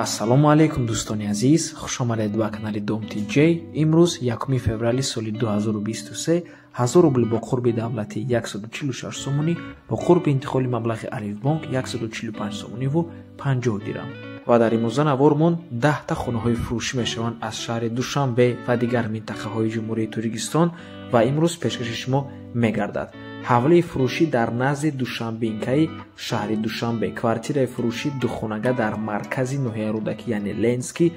Ассалому алайкум, дӯстони азиз, хуш омадед ба канали Дом TJ. Имрӯз 1 феврали соли 2023, 1000 рубл бо қурби давлатӣ 146 сомонӣ, бо қурби интиқоли маблағи Алифбонк 145 сомониву 50 дирам. Ва дар имрӯза навормон 10та хонаҳои фурӯшӣ мешаванд аз шаҳри Душанбе ва дигар минтақаҳои Ҷумҳурии Тоҷикистон ва имрӯз пешкаши шумо мегардад. Ҳавлии фурӯшӣ дар назди Душанбинкаи шаҳри Душанбе, квартираи фурӯшӣ духонага дар маркази ноҳияи Рӯдакӣ, яъне Ленский,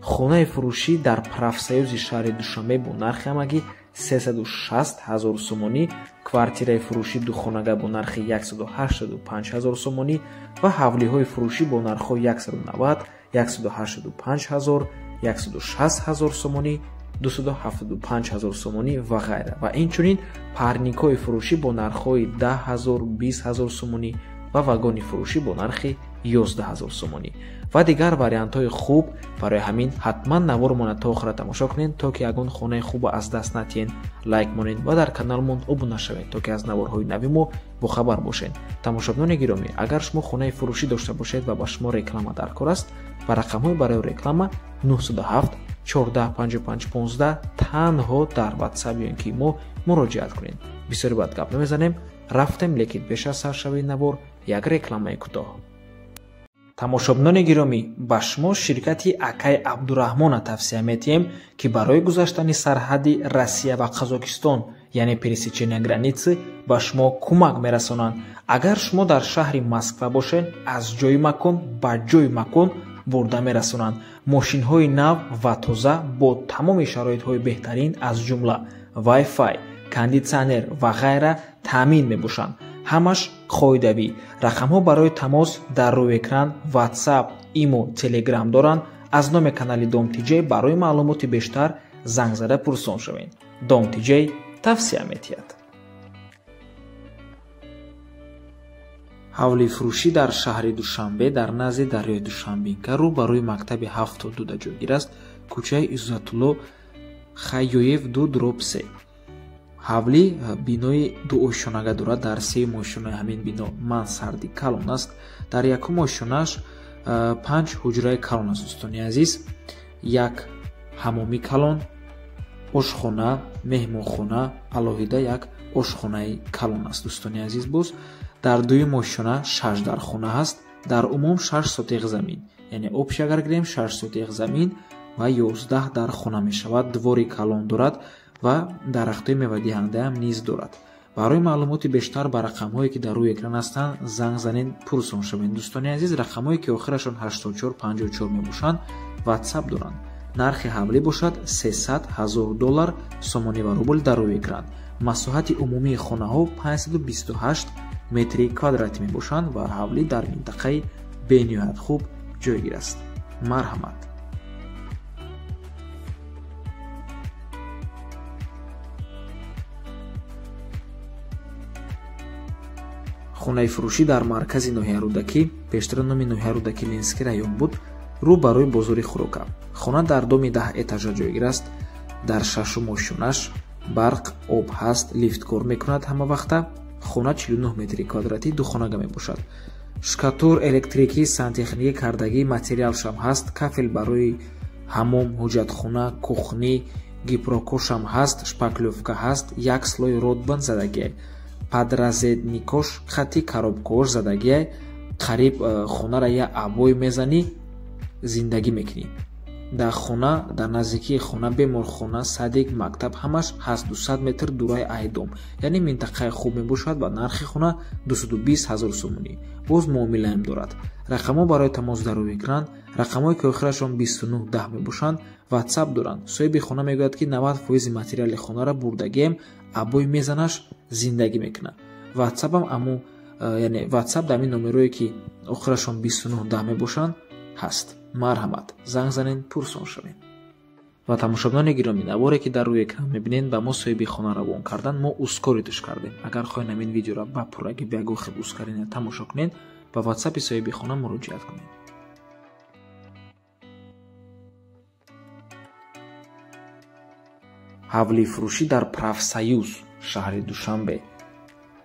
хонаи фурӯшӣ дар профсоюзи шаҳри Душанбе бо нархи ҳамагӣ 360 ҳазор сомонӣ, квартираи фурӯшӣ духонага бо нархи 185 ҳазор сомонӣ ва ҳавлиҳои фурӯшӣ бо нархҳои 190, 185 ҳазор, 160 ҳазор сомонӣ, 275 ҳазор сомонӣ ва ғайра. Ва инчунин парникҳои фурӯшӣ бо нархҳои 10 ҳазор, 20 ҳазор сомонӣ ва вагони фурӯшӣ бо нархи 11 ҳазор сомонӣ ва дигар вариантҳои хуб. Барои ҳамин ҳатман навормона то охира тамошо кунед, то ки ягон хонаи хубо аз даст натиҳед. Лайк монед ва дар каналмон обуна шавед, то ки аз наворҳои нави мо бохабар бошед. Тамошобинони гиромӣ, агар шумо хонаи фурӯшӣ дошта бошед ва ба шумо реклама дар кор аст, ба рақамҳои барои реклама 907 14 55 15 танҳо дар WhatsApp ё ин ки мо муроҷиат кунед. Бисёри баъд гап намезанем, рафтем, лекин пеш аз саршавии навор як рекламаи кӯтоҳ. Тамошобинони гиромӣ, ба шумо ширкати Акай Абдураҳмона тавсия метиҳем, ки барои гузаштани сарҳади Россия ва Қазокистон, яъне пересечения границы, ба шумо кӯмак мерасонанд. Агар шумо дар шаҳри Москва бошед, аз ҷои макон ба ҷои макон бурда мерасонанд. Мошинҳои нав ва тоза бо тамоми шароитҳои беҳтарин, аз ҷумла Wi-Fi, кондитсионер ва ғайра таъмин мебошанд. Ҳамаш қоидавӣ. Рақамҳо барои тамос дар рӯи экран WhatsApp, Imo, Telegram доранд. Аз номи канали Дом TJ барои маълумоти бештар занг зада пурсон шавед. Дом TJ тавсия метиҳад. Ҳавлии фурӯшӣ дар шаҳри Душанбе дар назди дарёи Душанбинка рӯ ба рӯи мактаби 72 ҷойгир аст, кӯчаи Иззатулло Хайёев 2/3. Ҳавлӣ бинои дуошёнага дорад. Дар сеюм ошёнаи ҳамин бино мансарди калон аст. Дар якум ошёнааш 5 ҳуҷраи калон аст, дӯстони азиз, як ҳамоми калон, ошхона, меҳмонхона, алоҳида як ошхонаи калон аст, дӯстони азиз. Боз дар дуюм ошёна 6 дархона ҳаст, дар умум 6 сотиқ замин, яъне общий агар гирем 6 сотиқ замин ва 11 дархона мешавад. Двори калон дорад ва дарахтҳои мевадиҳандаам низ дорад. Барои маълумоти бештар ба рақамҳое ки дар рӯи экран ҳастанд занг занед, пурсон шавед. Дӯстони азиз, рақамҳое ки охирашон 84 54 мебошанд WhatsApp доранд. Нархи ҳавлӣ бошад 300 ҳазор доллар, сомонӣ ва рубл дар рӯи экран. Масоҳати умумии хонаҳо 528 метри квадратӣ мебошанд ва ҳавлӣ дар минтақаи бениҳоят хуб ҷойгир аст. Марҳамат. Хонаи фурӯшӣ дар маркази ноҳияи Рӯдакӣ, пештара номи ноҳияи Рӯдакӣ Ленский район буд, рӯ ба рӯи бозори хӯрока. Хона дар доми 10 этажа ҷойгир аст. Дар шашум ошёнаш барқ, об ҳаст, лифт кор мекунад ҳама вақта. Хона 49 метри квадратӣ духонага мебошад. Шкатур, электрикӣ, сантехникӣ кардагӣ, материалшам ҳаст, кафел барои ҳамом, ҳуҷҷатхона, кухнӣ, гипрокошам ҳаст, шпаклёвка ҳаст, як слой ротбан задагиай, падразедникош хати коробкош задагиай. Қариб хонара я обой мезанӣ, зиндагӣ мекунӣ. Дар хона, дар наздикии хона беморхона, садик, мактаб ҳамаш ҳаст, 200 метр дураи айдом, яъне минтақаи хуб мебошад ва нархи хона 220 ҳазор сомонӣ. Боз муомилаам дорад. Рақамҳо барои тамос дар рӯи экран, рақамҳое ки охирашон 29 10 мебошанд WhatsApp доранд. Соҳиби хона мегӯяд, ки 90% материали хонара бурдагием, обой мезанаш, зиндагӣ мекунад. WhatsApp-ам аму, яъне WhatsApp дар ҳамин номерое ки охирашон 29 10 мебошанд ҳаст. Марҳамат, занг занед, пурсон шавед. Ва тамошобинони гиромӣ, наворе ки дар рӯи экран мебинед, ба мо соҳиби хона равон кардан, мо ускориташ кардем. Агар хоҳед ҳамин видеоро ба пуррагӣ ба ягон хел ускорение тамошо кунед, ба WhatsApp-и соҳиби хона муроҷиат кунед. Ҳавлии фурӯшӣ дар профсоюз шаҳри Душанбе.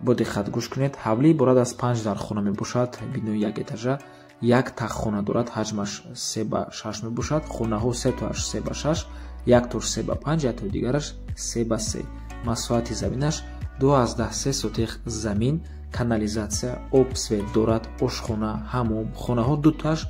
Бо диққат гӯш кунед. Ҳавлӣ иборат аз 5 дархона мебошад, бинои як этажа, Як таххона дорад, ҳаҷмаш 3 ба 6 мебошад. Хонаҳо сетоаш 3 ба 6, яктош 3 ба 5, яктои дигараш 3 ба 3. Масоҳати заминаш 2,3 сотих замин, канализация, об, свет дорад, ошхона, ҳамом. Хонаҳо дутоаш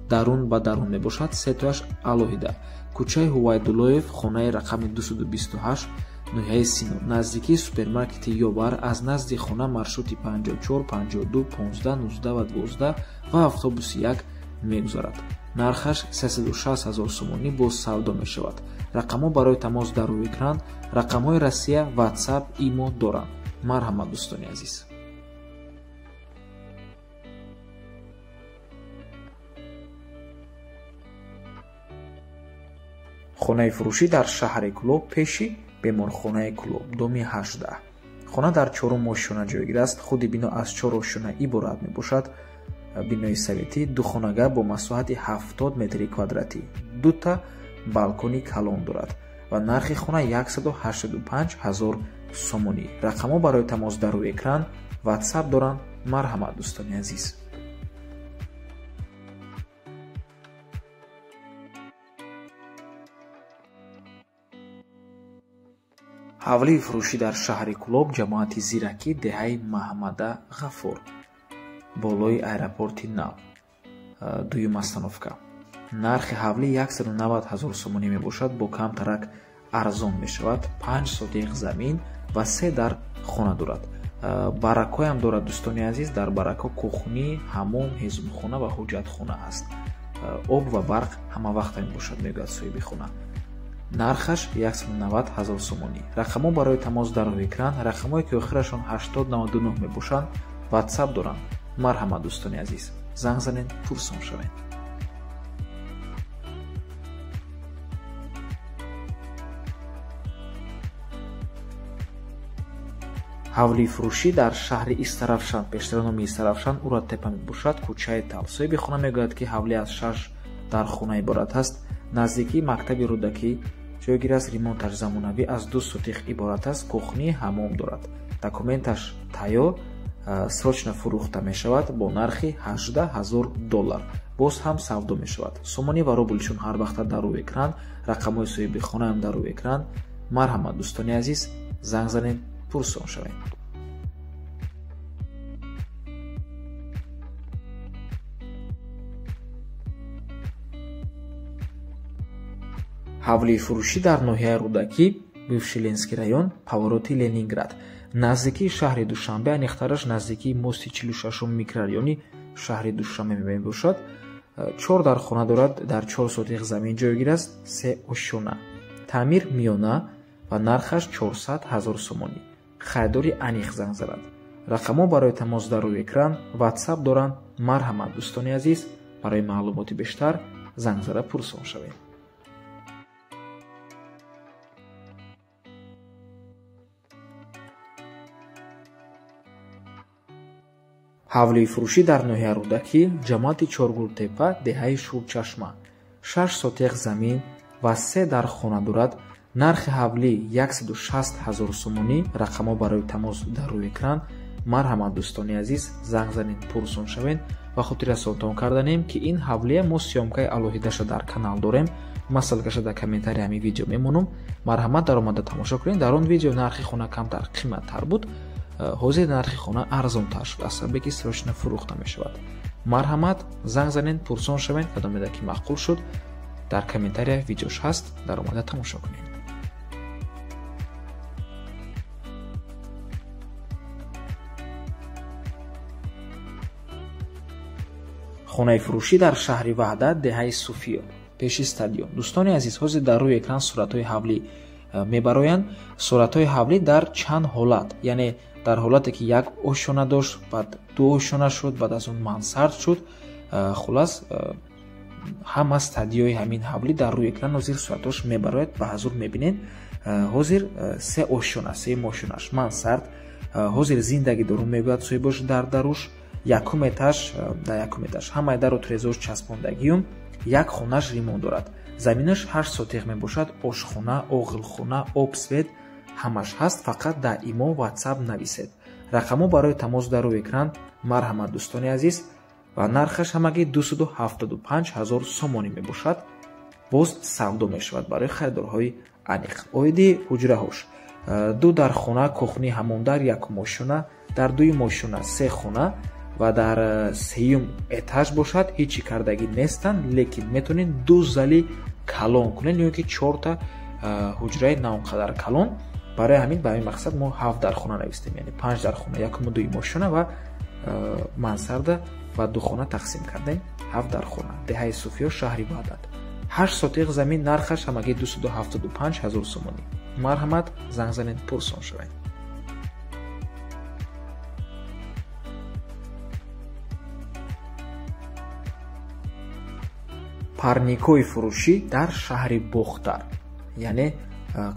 дарун ба дарун мебошад, сетоаш алоҳида. Кӯчаи Ҳувайдуллоев, хонаи рақами 228, ноҳияи Сино, наздикии супермаркети Ёвар. Аз назди хона маршрути 54, 52, 15, 19 ва 12 ва автобуси 1 мегузарад. Нархаш 360 ҳазор сомонӣ, боз савдо мешавад. Рақамҳо барои тамос дар рӯи экран, рақамҳои Россия, Ватсап, Имо доранд. Марҳамат, дӯстони азиз. Хонаи фурӯшӣ дар шаҳри Кӯлоб, пеши беморхонаи Кӯлоб, доми 18. Хона дар чорум ошёна ҷойгир аст. Худи бино аз чор ошёна иборат мебошад. Бинои советӣ, духонага бо масоҳати 70 метри квадратӣ, дута балкони калон дорад ва нархи хона 185 ҳазор сомонӣ. Рақамҳо барои тамос дар рӯи экран, Ватсап доранд. Марҳамат, дӯстони азиз. Ҳавлии фурӯшӣ дар шаҳри Кӯлоб, ҷамоати Зиракӣ, деҳаи Маҳмада Ғафур, болои аэропорти нав, дуюм остановка. Нархи ҳавлӣ 190 ҳазор сомонӣ мебошад, бо камтарак арзон мешавад. 5 сотих замин ва се дар хона дорад. Баракоям дорад, дӯстони азиз. Дар барако кухни, ҳамом, ҳезумхона ва ҳуҷҷатхона аст. Об ва барқ ҳама вақта мебошад, мегӯяд соҳиби хона. Нархаш 190 ҳазор сомонӣ. Рақамҳо барои тамос дар рӯи экран. Рақамҳое ки охирашон 8099 мебошанд, Ватсап доранд. Марҳамат, дӯстони азиз, занг занед, пурсон шавед. Ҳавлии фурӯшӣ дар шаҳри Истаравшан, пештара номи Истаравшан Уратепа мебошад, кӯчаи Тал. Соҳиби хона мегӯяд, ки ҳавлӣ аз шаш дар хона иборат аст. Наздикии мактаби Рӯдакӣ ҷойгир аст. Ремонташ замонавӣ, аз ду сотих иборат аст, кухни, ҳамом дорад. Документаш тайёр, срочно фурӯхта мешавад бо нархи 18 ҳазор доллар, боз ҳам савдо мешавад. Сомонӣ ва рублшон ҳар вақта дар рӯи экран, рақамҳои соҳиби хонаам дар рӯи экран. Марҳамат, дӯстони азиз, занг занед, пурсон шавед. Ҳавлии фурӯшӣ дар ноҳияи Рӯдакӣ, бывший Ленинский район, повороти Ленинград, наздикии шаҳри Душанбе, аниқтараш наздикии мости 46-ум микрорайони шаҳри Душанбе мебошад. Чор дар хона дорад, дар 4 сотих замин ҷойгир аст, се ошёна, таъмир миёна ва нархаш 400 ҳазор сомонӣ. Харидори аниқ занг занад. Рақамҳо барои тамос дар рӯи экран, Ватсап доранд. Марҳамат, дӯстони азиз, барои маълумоти бештар занг зада пурсон шавед. Ҳавлии фурӯшӣ дар ноҳияи Рӯдакӣ, ҷамоати Чоргултепа, деҳаи Шурчашма, 6 сотих замин ва се дар хона дорад. Нархи ҳавлӣ 160 ҳазор сомонӣ. Рақамҳо барои тамос дар рӯи экран. Марҳамат, дӯстони азиз, занг занед, пурсон шавед. Ва хотиррасонтон карданем, ки ин ҳавлия мо съёмкаи алоҳидаша дар канал дорем. Ман ссылкаша дар комментарии ҳамин видео мемонам. Марҳамат, даромада тамошо кунед. Дар он видео нархи хона камтар қиматтар буд. Ҳозир нархи хона арзонтар шуд, аз сабабе ки срочно фурӯхта мешавад. Марҳамат, занг занед, пурсон шавед. Кадомеда ки маъқул шуд, дар комментария видеош ҳаст, даромада тамошо кунед. Хонаи фурӯшӣ дар шаҳри Ваҳдат, деҳаи Суфиё, пеши стадион. Дӯстони азиз, ҳозир дар рӯи экран суратҳои ҳавлӣ мебароянд. Суратҳои ҳавлӣ дар чанд ҳолат, яъне дар ҳолате ки як ошёна дошт, баъд ду ошёна шуд, баъд аз он мансард шуд. Хулас, ҳама стадияи ҳамин ҳавлӣ дар рӯи экран ҳозир суратҳош мебарояд, ба ҳазур мебинед. Ҳозир се ошёна, сеюм ошёнаш мансард. Ҳозир зиндагӣ дорум, мегӯяд соҳибош. Дар даруш якум этаж, дар якум этаж ҳамаи дару трезош часпондагиюм, як хонаш ремонт дорад. Заминаш 8 сотих мебошад. Ошхона, оғилхона, об, свет ҳамаш ҳаст. Фақат дар Имо, Ватсап нависед. Рақамҳо барои тамос дар рӯи экран. Марҳамат, дӯстони азиз. ва нархаш ҳамагӣ 275 ҳазор сомонӣ мебошад. Боз савдо мешавад барои харидорҳои аниқ. Оиди ҳуҷраҳош: 2 дар хона, кухни ҳамон дар, 1 мошина, дар 2 мошина 3 хона ва дар 3-юм этаж бошад ҳечи кардагӣ нестанд, лекин метавонед 2 зали калон кунед ё ки 4та ҳуҷраи на он қадар калон. Барои ҳамин ба ҳамин мақсад мо 7 дар хона навистем, яъне 5 дар хона, 1 2 мошина ва мансарда ва 2 хона тақсим кардем, 7 дар хона. Деҳаи Суфиё, шаҳри Ваҳдат. 8 сотиқ замин, нархаш ҳамагӣ 275 ҳазор сомонӣ. Марҳамат, занг занед, пурсон шавед. Парникҳои фурӯшӣ дар шаҳри Бохтар, яъне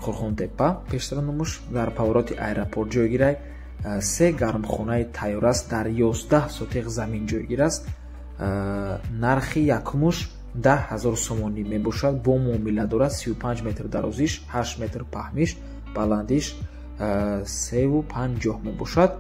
Қурғонтеппа, пештара номуш, дар повороти аэропорт ҷойгир. 3 гармхонаи тайёр аст, дар 11 сотиқ замин ҷойгир аст. Нархи якумуш 10 ҳазор сомонӣ мебошад, бо муомила дорад, 35 метр дарозиш, 8 метр паҳмиш, баландиш 3,50 мебошад.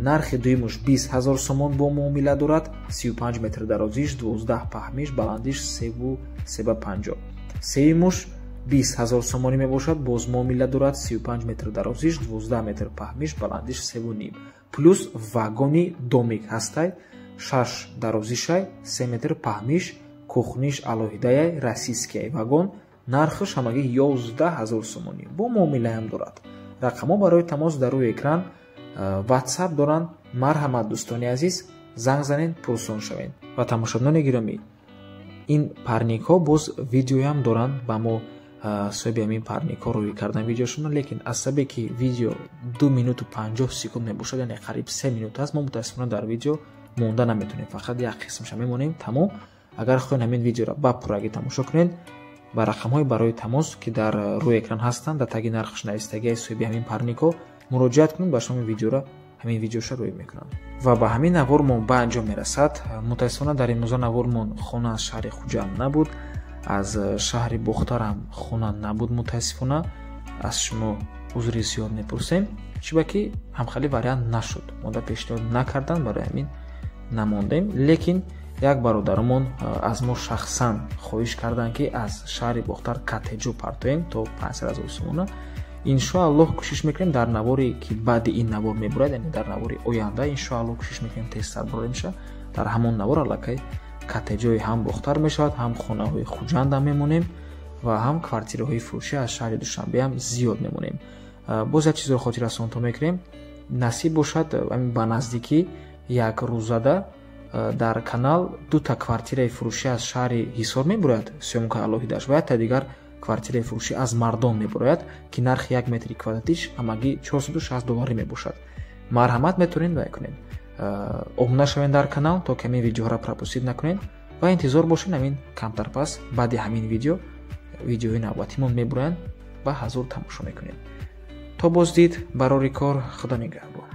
Нархи дуюмуш 20 ҳазор сомон бо муомила дорад, 35 метр дарозиш, 12 паҳмиш, баландиш 3,50. Сеюмуш 20 ҳазор сомонӣ мебошад, боз муомила дорад, 35 метр дарозиш, 12 метр паҳмиш, баландиш 3,5. Плюс вагони домик ҳастай, 6 дарозишай, 3 метр паҳмиш, кухниш алоҳидаяй, российскияй вагон, нархаш ҳамагӣ 11 ҳазор сомонӣ бо муомилаам дорад. Рақамҳо барои тамос дар рӯи экран, WhatsApp доранд. Марҳамат, дӯстони азиз, занг занед, пурсон шавед. Ва тамошобинони гиромӣ, ин парникҳо боз видеоям доранд, ба мо соҳиби ҳамин парникҳо рӯй кардан видеошонро, лекин аз сабабе ки видео 2 минуту 50 секунд мебошад, яъне қариб 3 минут аст, мо мутаассифона дар видео монда наметавонем, фақат як қисмша мемонем тамом. Агар хоҳед ҳамин видеоро ба пуррагӣ тамошо кунед, ба рақамҳои барои тамос, ки дар рӯи экран ҳастанд, дар таги нархаш навистагии соҳиби ҳамин парникҳо муроҷиат кунед, ба шумо видеоро ҳамин видеоша рӯй мекунанд. Ва ба ҳамин навормон ба анҷом мерасад. Мутаассифона дар имрӯза навормон хона аз шаҳри Хуҷанд набуд, аз шаҳри Бохтар ҳам хона набуд. Мутаассифона аз шумо узри зиёд мепурсем, чунки ҳамхели вариант нашуд, мода пешниҳод накардан, барои ҳамин намондем. Лекин як бародарамон аз мо шахсан хоҳиш карданд, ки аз шаҳри Бохтар коттеҷо партоем то 500 ҳазор сомона. Иншоаллоҳ кӯшиш мекунем дар наворе ки баъди ин навор мебурад, яъне дар навори оянда иншоаллоҳ кӯшиш мекунем тезтар бурем ша. Дар ҳамон навор аллакай коттеҷҳои ҳам Бохтар мешавад, ҳам хонаҳои Хуҷанд ҳам мемонем ва ҳам квартираҳои фурӯшӣ аз шаҳри Душанбе ҳам зиёд мемонем. Боз як чизро хотиррасонтон мекунем, насиб бошад ба наздикӣ як рӯзада дар канал 2та квартираи фурӯшӣ аз шаҳри Ҳисор мебурояд, съёмка алоҳидааш, ва якта дигар квартираи фурӯшӣ аз Мардон мебурояд, ки нархи 1 метри квадратиш ҳамагӣ $460 мебошад. Марҳамат, метавонед вай кунед, обуна шавед дар канал, то ки ҳамин видеоҳоро пропустить накунед ва интизор бошед, ҳамин камтар пас баъди ҳамин видео видеои навбатимон мебуроянд ва ҳазур тамошо мекунед. То боздид, барори кор, Худо нигаҳбон.